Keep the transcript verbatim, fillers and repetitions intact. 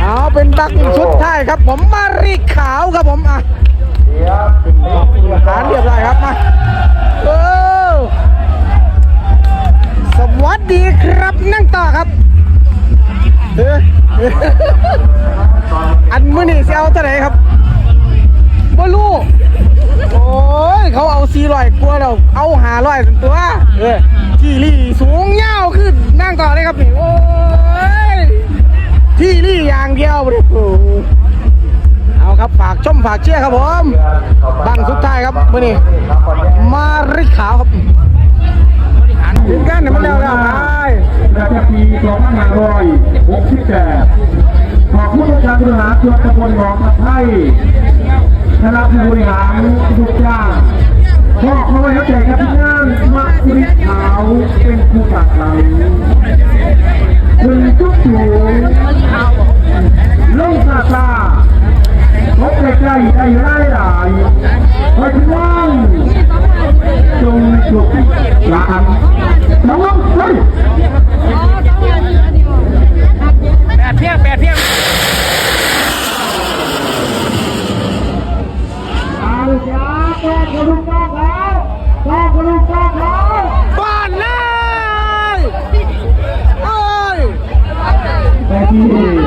เอาเป็นบักสุดท้ายครับผม มาริขาวครับผม อ่ะ หารเรียบร้อยครับ มา เออ สวัสดีครับ นั่งต่อครับ เออ อันมื้อนี้สิเอาเท่าไหร่ครับ บ่รู้ โอ้ย เขาเอาสี่ร้อยกว่าแล้ว เอาห้าร้อยตัว เออ ที่ลี่สูงยาวคือนั่งต่อเลยครับนี่ โอ้ย ที่ลี่อย่างเดียวเลย โอ้ เอาครับ ฝากชมฝากเชียร์ครับผม บังสุดท้ายครับมื้อนี้ มาริขาวครับ ถึงกันเนี่ยมันแล้วแล้วไป ประจำปีสองพันห้าร้อยหกสิบแปด ขอบคุณองค์การบริหารส่วนตำบลหนองตะไคร้ คณะผู้บริหารทุกอย่าง มอบมาไว้ให้แก่กับทีมงานมะลิขาวเป็นผู้ตัดหลัง ถึงจุดสูง ลงซาซา พบใกล้ๆได้หลายหลาย ไปถึงว่าง จงสุขหลานระวังเฮ้ย แปดเพียง แปดเพียง เอาจ้า ก็กระลุกก็เขา ก็กระลุกก็เขา บ้านเลย เอ้ย แต่ที่